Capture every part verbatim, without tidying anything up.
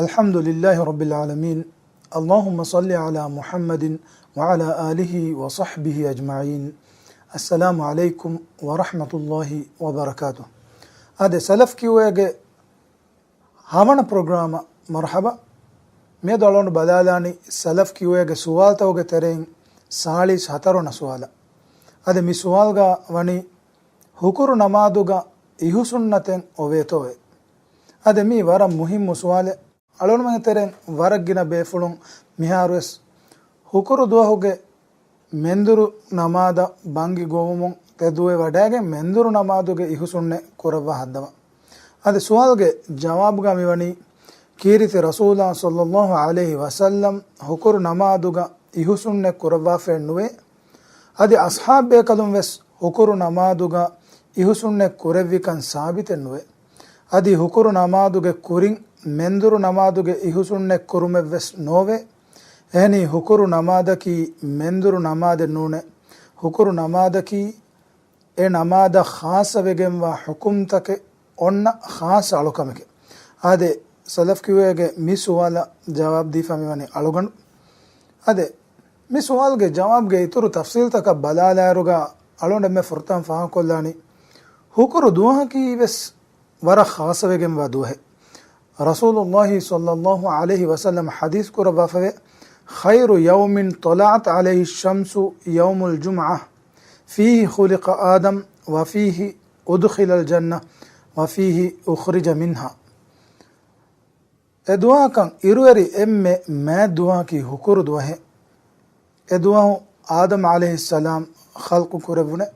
الحمد لله رب العالمين. اللهم صل على محمد وعلى آله وصحبه أجمعين. السلام عليكم ورحمة الله وبركاته. އާދެ، ސަލަފް ކިއުއޭގެ ހަވަނަ ޕްރޮގްރާމަށް މަރުޙަބާ. މިއަދު އަޅުގަނޑު ބަލާލާނީ ސަލަފް ކިއުއޭގެ ސުވާލުތަކުގެ ތެރެއިން ސާޅީސް ހަތަރު ވަނަ ސުވާލަށް. އާދެ، މި ސުވާލުގަ ވަނީ، ހުކުރު ނަމާދުގަ އިހުސުންނަތެއް އޮވޭތޯއޭ؟ އާދެ، މީ ވަރަށް މުހިއްމު ސުވާލެއް. އަޅުގަނޑުމެންގެ ތެރެއިން ވަރަށް ގިނަ ބޭފުޅުން މިހާރުވެސް ހުކުރު ދުވަހުގެ މެންދުރު ނަމާދަށް ބަންގި ގޮވުމުން ތެދުވެ ވަޑައިގެން މެންދުރު ނަމާދުގެ އިހުސުންނެއް ކުރައްވާ ހައްދަވާ. އަދި ސުވާލުގެ ޖަވާބުގަ މިވަނީ، ކީރިތި ރަސޫލާ ޞައްލައްލާހު ޢަލައިހި ވަސައްލަމް ހުކުރު ނަމާދުގަ އިހުސުންނެއް ކުރައްވާފައެއް ނުވޭ. އަދި އަޞްޙާބް ބޭކަލުން ވެސް ހުކުރު ނަމާދުގަ އިހުސުންނެއް ކުރެއްވިކަން ސާބިތެއް ނުވޭ. އަދި ހުކުރު ނަމާދުގެ ކުރިން މެންދުރު ނަމާދުގެ އިހުސުންނެއް ކުރުމެއް ވެސް ނޯވޭ. އެހެނީ ހުކުރު ނަމާދަކީ މެންދުރު ނަމާދެއް ނޫނޭ. ހުކުރު ނަމާދަކީ އެ ނަމާދަށް ޚާއްޞަވެގެންވާ ޙުކުމްތަކެއް އޮންނަ ޚާއްޞަ އަޅުކަމެކެ. އާދެ، ސަލަފް ކިއުއޭގެ މި ސުވާލަށް ޖަވާބު ދީފަ މިވަނީ އަޅުގަނޑު. އާދެ، މި ސުވާލުގެ ޖަވާބުގެ އިތުރު ތަފްސީލްތަކަށް ބަލާލާއިރުގަ އަޅުގަނޑު އެންމެ ފުރަތަމަ ފާހަގަކޮށްލާނީ، ހުކުރު ދުވަހަކީ ވެސް ވަރަށް ޚާއްޞަވެގެންވާ ދުވަހެއް. ރަސޫލުﷲ ޞައްލައްލާހު ޢަލައިހި ވަސައްލަމަ ޙަދީޘް ކުރައްވާފަވޭ، خير يوم طلعت عليه الشمس يوم الجمعة، فيه خلق آدم وفيه أدخل الجنة وفيه أخرج منها. އެ ދުވަހަކަށް އިރުއެރި އެންމެ މާތް ދުވަހަކީ ހުކުރު ދުވަހެއް. އެ ދުވަހު އާދަމް ޢަލައިހިއްސަލާމް ޚަލްޤު ކުރެވުނެ.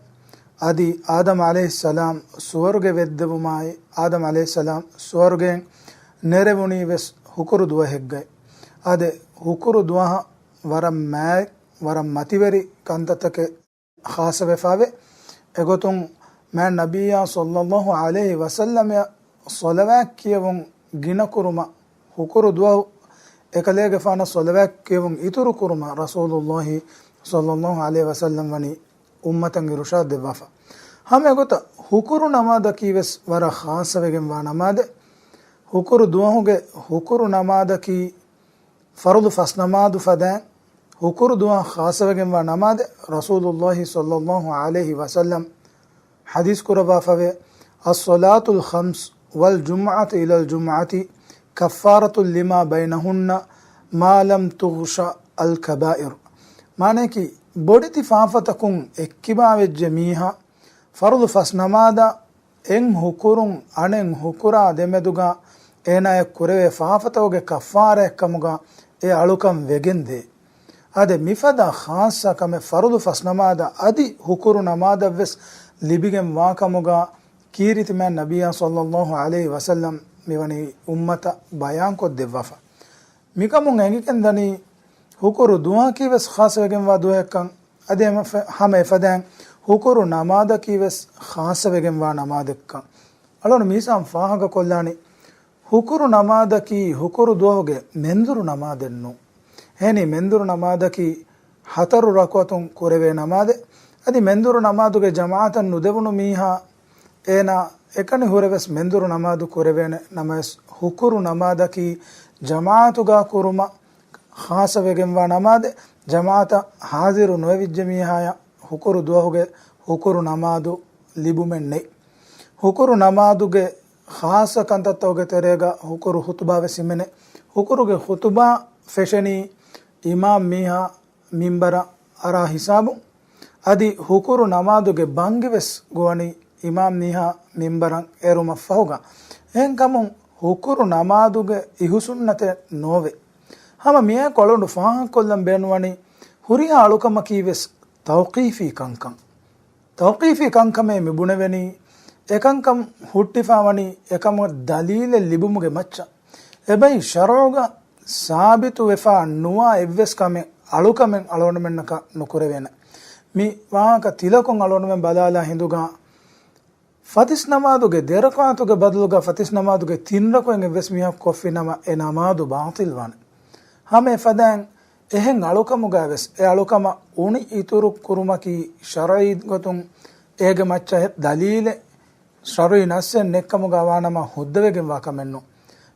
އަދި އާދަމް ޢަލައިހިއްސަލާމް ސުވަރުގެ ވެއްދެވުމާއި، އާދަމް ޢަލައިހިއްސަލާމް ސުވަރުގެއިން ނެރެވުނީ ވެސް ހުކުރު ދުވަހެއްގައި. އާދެ، ހުކުރު ދުވަހަށް ވަރަށް މާތް، ވަރަށް މަތިވެރި ކަންތައްތަކެއް ޚާއްޞަވެފަވޭ. އެގޮތުން މާތް ނަބިއްޔާ ޞައްލައްލާހު ޢަލައިހި ވަސައްލަމައަށް ޞަލަވާތް ކިޔެވުން ގިނަ ކުރުމަށް، ހުކުރު ދުވަހު އެކަލޭގެފާނަށް ޞަލަވާތް ކިޔެވުން އިތުރު ކުރުމަށް ރަސޫލުﷲ ޞައްލައްލާހު ޢަލައިހި ވަސައްލަމް ވަނީ އުއްމަތަށް އިރުޝާދު ދެއްވާފަ. ހަމަ އެގޮތަށް ހުކުރު ނަމާދަކީ ވެސް ވަރަށް ޚާއްޞަވެގެންވާ ނަމާދެއް. ހުކުރު ދުވަހުގެ ހުކުރު ނަމާދަކީ ފަރުޟު ފަސް ނަމާދު ފަދައިން ހުކުރު ދުވަހަށް ޚާއްޞަވެގެންވާ ނަމާދެއް. ރަސޫލުﷲ ޞައްލައްލާހު ޢަލައިހި ވަސައްލަމް ޙަދީޘް ކުރައްވާފަވޭ، الصلاة الخمس والجمعة إلى الجمعة كفارة لما بينهن ما لم تغش الكبائر. މާނަޔަކީ، ބޮޑެތި ފާފަތަކުން އެއްކިބާވެއްޖެ މީހާ ފަރުޟު ފަސް ނަމާދަށް އެއް ހުކުރުން އަނެއް ހުކުރާ ދެމެދުގަ އޭނާޔަށް ކުރެވޭ ފާފަތަކުގެ ކައްފާރާއެއްކަމުގަ އެ އަޅުކަން ވެގެންދޭ. އާދެ، މިފަދަ ޚާއްޞަ ކަމެއް ފަރުޟު ފަސް ނަމާދަށް އަދި ހުކުރު ނަމާދަށްވެސް ލިބިގެން ވާކަމުގަ ކީރިތި މާތް ނަބިއްޔާ ޞައްލައްލާހު ޢަލައިހި ވަސައްލަމް މިވަނީ އުއްމަތަށް ބަޔާންކޮށްދެއްވާފަ. މިކަމުން އެނގިގެންދަނީ ހުކުރު ދުވަހަކީ ވެސް ޚާއްޞަވެގެންވާ ދުވަހެއްކަން. އަދި ހަމަ ފަ-، ހަމަ އެފަދައިން ހުކުރު ނަމާދަކީ ވެސް ޚާއްޞަވެގެންވާ ނަމާދެއްކަން. އަޅުގަނޑު މީސާން ފާހަގަކޮށްލާނީ، ހުކުރު ނަމާދަކީ ހުކުރު ދުވަހުގެ މެންދުރު ނަމާދެއް ނޫން. އެހެނީ މެންދުރު ނަމާދަކީ ހަތަރު ރަކުޢަތުން ކުރެވޭ ނަމާދެއް. އަދި މެންދުރު ނަމާދުގެ ޖަމާޢަތަށް ނުދެވުނު މީހާ އޭނާ އެކަނި ހުރެވެސް މެންދުރު ނަމާދު ކުރެވޭނެ ނަމަވެސް، ހުކުރު ނަމާދަކީ ޖަމާޢަތުގަ ކުރުމަށް ޚާއްޞަވެގެންވާ ނަމާދެއް. ޖަމާޢަތަށް ޙާޟިރު ނުވެވިއްޖެ މީހާޔަށް ހުކުރު ދުވަހުގެ ހުކުރު ނަމާދު ލިބުމެއް ނެތް. ހުކުރު ނަމާދުގެ ޚާއްޞަ ކަންތައްތަކުގެ ތެރޭގަ ހުކުރު ޚުޠުބާ ވެސް ހިމެނޭ. ހުކުރުގެ ޚުޠުބާ ފެށެނީ އިމާމް މީހާ މިންބަރަށް އަރާ ހިސާބުން. އަދި ހުކުރު ނަމާދުގެ ބަންގި ވެސް ގޮވަނީ އިމާމް މީހާ މިންބަރަށް އެރުމަށްފަހުގަ. އެހެންކަމުން ހުކުރު ނަމާދުގެ އިހުސުންނަތެއް ނޯވޭ. ހަމަ މިއާއެކު އަޅުގަނޑު ފާހަގަކޮށްލަން ބޭނުންވަނީ، ހުރިހާ އަޅުކަމަކީ ވެސް ތައުޤީފީ ކަންކަން. ތައުޤީފީ ކަންކަމޭ މި ބުނެވެނީ، އެކަންކަން ހުއްޓިފާވަނީ އެކަމަށް ދަލީލެއް ލިބުމުގެ މައްޗަށް. އެބައި ޝަރުޢުގަ ސާބިތުވެފާ ނުވާ އެއްވެސް ކަމެއް އަޅުކަމެއް އަޅުގަނޑުމެންނަކަށް ނުކުރެވޭނެ. މި ވާހަކަ ތިލަކުން އަޅުގަނޑުމެން ބަލާލާ ހިނދުގަ، ފަތިސް ނަމާދުގެ ދެރަކުޢަތުގެ ބަދަލުގަ ފަތިސް ނަމާދުގެ ތިން ރަކުޢަތް އެއްވެސް މީހަކު ކޮށްފި ނަމަ، އެ ނަމާދު ބާޠިލްވާނެ. ހަމަ އެފަދައިން އެހެން އަޅުކަމުގައި ވެސް، އެ އަޅުކަމަށް އުނި އިތުރު ކުރުމަކީ ޝަރުޢީ ގޮތުން އޭގެ މައްޗަށް ދަލީލެއް، ޝަރުޢީ ނައްސެއް ނެއްކަމުގަ ވާނަމަ ހުއްދަވެގެންވާ ކަމެއް ނޫން.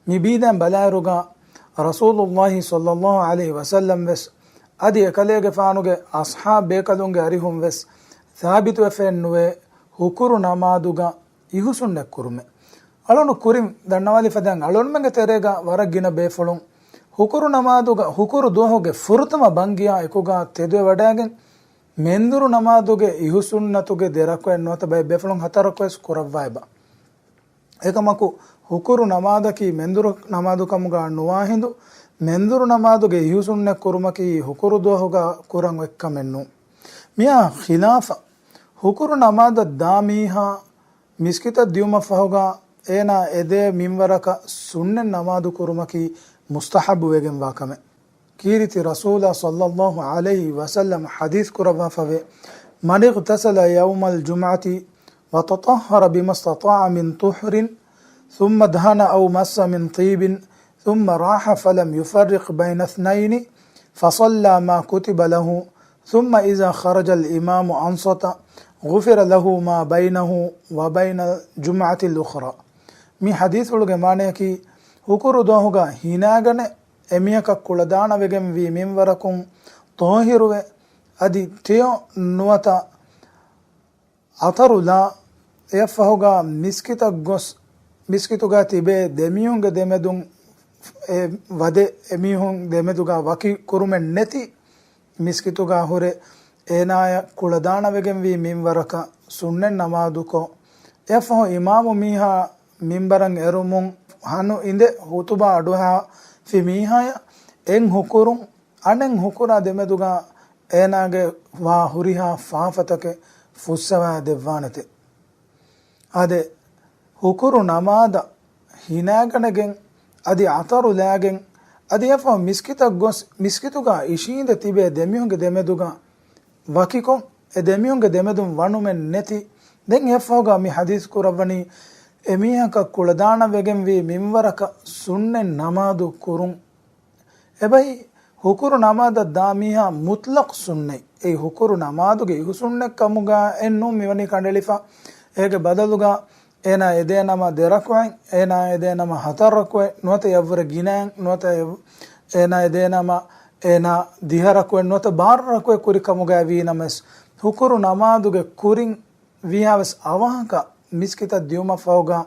މި ބީދައިން ބަލާއިރުގަ، ރަސޫލުﷲ ޞައްލަﷲ ޢަލައިހި ވަސައްލަމް ވެސް އަދި އެކަލޭގެފާނުގެ އަޞްޙާބު ބޭކަލުންގެ އަރިހުން ވެސް ސާބިތުވެފައެއްނުވޭ ހުކުރު ނަމާދުގަ އިހުސުންނެއް ކުރުމެއް. އަޅުނު ކުރިން ދަންނަވާލި ފަދައިން އަޅުންމެންގެ ތެރޭގަ ވަރަށް ގިނަ ބޭފުޅުން ހުކުރު ނަމާދުގަ ހުކުރު ދުވަހުގެ ފުރަތަމަ ބަންގިޔާ އެކުގަ ތެދުވެވަޑައިގެން މެންދުރު ނަމާދުގެ އިހުސުންނަތުގެ ދެރަކުއެއް ނުވަތަ ބައެއް ބޭފުޅުން ހަތަރު ރަކުޢަތް ކުރައްވާ އެބަ. އެކަމަކު، ހުކުރު ނަމާދަކީ މެންދުރު ނަމާދު ކަމުގަ ނުވާ ހިނދު، މެންދުރު ނަމާދުގެ އިހުސުންނެއް ކުރުމަކީ ހުކުރު ދުވަހުގަ ކުރަން އޮތް ކަމެއް ނޫން. މިއާ ޚިލާފަށް، ހުކުރު ނަމާދަށް ދާ މީހާ މިސްކިތަށް ދިޔުމަށް ފަހުގަ އޭނާ އެދޭ މިންވަރަކަށް ސުންނަތް ނަމާދު ކުރުމަކީ މުސްތަޙައްބު ވެގެންވާ ކަމެއް. ކީރިތި ރަސޫލާ ޞައްލަﷲ ޢަލައިހި ވަސައްލަމަ ޙަދީޘް ކުރައްވާފަވޭ، من اغتسل يوم الجمعة وتطهر بما استطاع من طهر ثم دهن أو مس من طيب ثم راح فلم يفرق بين اثنين فصلى ما كتب له ثم إذا خرج الإمام أنصت غفر له ما بينه وبين الجمعة الأخرى. މި ޙަދީޘްފުޅުގެ މާނަޔަކީ، ހުކުރު ދުވަހުގަ ހިނާގަނެ އެމީހަކަށް ކުޅަދާނަވެގެންވީ މިންވަރަކުން ޠާހިރުވެ، އަދި ޓެޔޮ ނުވަތަ އަތަރުލާ، އެއަށްފަހުގަ މިސްކިތަށް ގޮސް، މިސްކިތުގަ ތިބޭ ދެމީހުންގެ ދެމެދުން އެ ވަދެ އެމީހުން ދެމެދުގަ ވަކި ކުރުމެއް ނެތި މިސްކިތުގަ ހުރެ، އޭނާޔަށް ކުޅަދާނަވެގެންވީ މިންވަރަކަށް ސުންނަތް ނަމާދުކޮށް، އެއަށްފަހު އިމާމު މީހާ މިންބަރަށް އެރުމުން ހަނު އިނދެ ޚުޠުބާ އަޑުއަހާފި މީހާޔަށް އެއް ހުކުރުން އަނެއް ހުކުރާ ދެމެދުގަ އޭނާގެ ވާ ހުރިހާ ފާފަތަކެއް ފުއްސަވާ ދެއްވާނެތެ. އާދެ، ހުކުރު ނަމާދަށް ހިނާގަނެގެން، އަދި އަތަރު ލާގެން، އަދި އެފަހު މިސްކިތަށް ގޮސް، މިސްކިތުގަ އިށީނދެ ތިބޭ ދެމީހުންގެ ދެމެދުގަ ވަކިކޮށް، އެ ދެމީހުންގެ ދެމެދުން ވަނުމެއް ނެތި. ދެން އެފަހުގަ މި ޙަދީޘް ކުރައްވަނީ، އެމީހަކަށް ކުޅަދާނަވެގެންވީ މިންވަރަކަށް ސުންނަތް ނަމާދު ކުރުން. އެބައި ހުކުރު ނަމާދަށް ދާ މީހާ މުޠްލަޤު ސުންނަތް. އެއީ ހުކުރު ނަމާދުގެ އިހުސުންނަތް ކަމުގަ އެއްނޫން މިވަނީ ކަނޑައެޅިފަ. އޭގެ ބަދަލުގަ އޭނާ އެދޭނަމަ ދެ ރަކުޢަތް، އޭނާ އެދޭނަމަ ހަތަރު ރަކުޢަތް، ނުވަތަ އެއަށްވުރެ ގިނައިން، ނުވަތަ އެ-، އޭނާ އެދޭނަމަ އޭނާ ދިހަ ރަކުޢަތް، ނުވަތަ ބާރަ ރަކުޢަތް ކުރި ކަމުގައި ވީނަމަވެސް، ހުކުރު ނަމާދުގެ ކުރިން ވީހާވެސް އަވަހަކަށް މިސްކިތަށް ދިޔުމަށް ފަހުގަ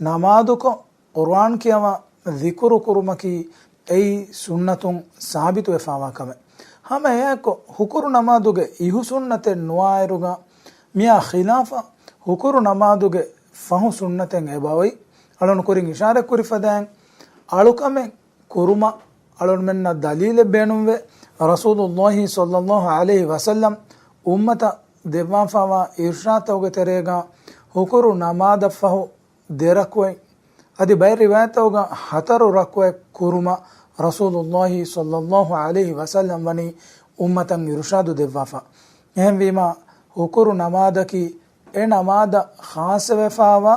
ނަމާދުކޮށް، ޤުރުއާން ކިޔަވާ، ޛިކުރު ކުރުމަކީ އެއީ ސުންނަތުން ސާބިތުވެފާވާ ކަމެއް. ހަމަ އެއާއެކު ހުކުރު ނަމާދުގެ އިހުސުންނަތެއް ނުވާއިރުގަ، މިއާ ޚިލާފަށް ހުކުރު ނަމާދުގެ ފަހު ސުންނަތެއް އެބައޮތް. އަޅުން ކުރިން އިޝާރަތް ކުރި ފަދައިން، އަޅުކަމެއް ކުރުމަށް އަޅުންމެންނަށް ދަލީލެއް ބޭނުންވޭ. ރަސޫލުﷲ ޞައްލަﷲ ޢަލައިހި ވަސައްލަމް އުއްމަތަށް ދެއްވާފައިވާ އިރުޝާދުތަކުގެ ތެރޭގަ ހުކުރު ނަމާދަށްފަހު ދެ ރަކުޢަތް، އަދި ބައެއް ރިވާޔަތްތަކުގަ ހަތަރު ރަކުޢަތް ކުރުމަށް ރަސޫލުﷲ ޞައްލަﷲ ޢަލައިހި ވަސައްލަމް ވަނީ އުއްމަތަށް އިރުޝާދު ދެއްވާފަ. އެހެންވީމަ، ހުކުރު ނަމާދަކީ އެ ނަމާދަށް ޚާއްޞަވެފައިވާ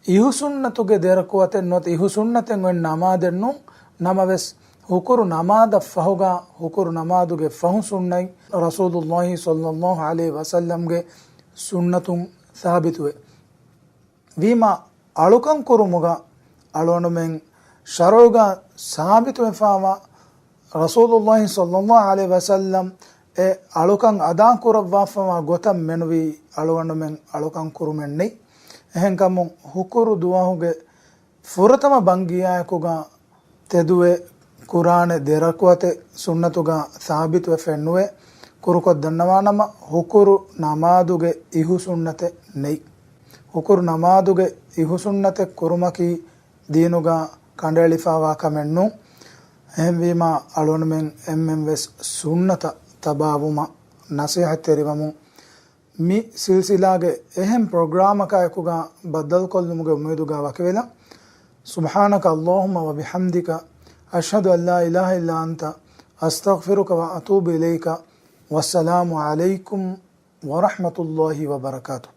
އިހުސުންނަތުގެ ދެ ރަކުޢަތެއް ނުވަތަ އިހުސުންނަތެއް އޮތް ނަމާދެއް ނޫން. ނަމަވެސް، ހުކުރު ނަމާދަށް ފަހުގަ ހުކުރު ނަމާދުގެ ފަހު ސުންނަތް ރަސޫލުﷲ ޞައްލަﷲ ޢަލައިހި ވަސައްލަމްގެ ސުންނަތުން ސާބިތުވޭ. ވީމާ، އަޅުކަން ކުރުމުގަ އަޅުގަނޑުމެން ޝަރުޢުގަ ސާބިތުވެފައިވާ ރަސޫލުﷲ ޞައްލަﷲ ޢަލައިހި ވަސައްލަމް އެ އަޅުކަން އަދާ ކުރައްވާފައިވާ ގޮތަށް މެނުވީ އަޅުގަނޑުމެން އަޅުކަން ކުރުމެއް ނެތް. އެހެންކަމުން ހުކުރު ދުވަހުގެ ފުރަތަމަ ބަންގިޔާއެކުގަ ތެދުވެ ކުރާނެ ދެ ރަކުޢަތެއް ސުންނަތުގަ ސާބިތުވެފައެއްނުވޭ. ކުރުކޮށް ދަންނަވާނަމަ، ހުކުރު ނަމާދުގެ އިހު ސުންނަތެއް ނެތް. ހުކުރު ނަމާދުގެ އިހު ސުންނަތެއް ކުރުމަކީ ދީނުގަ ކަނޑައެޅިފައިވާ ކަމެއް ނޫން. އެހެންވީމާ، އަޅުގަނޑުމެން އެންމެންވެސް ސުންނަތަށް ތަބާވުމަށް ނަޞޭޙަތްތެރިވަމުން، މި ސިލްސިލާގެ އެހެން ޕްރޮގްރާމަކާއެކުގަ ބައްދަލުކޮށްލުމުގެ އުއްމީދުގަ ވަކިވެލަން. سبحانك اللهم وبحمدك، أشهد أن لا إله إلا أنت، أستغفرك وأتوب إليك. والسلام عليكم ورحمة الله وبركاته.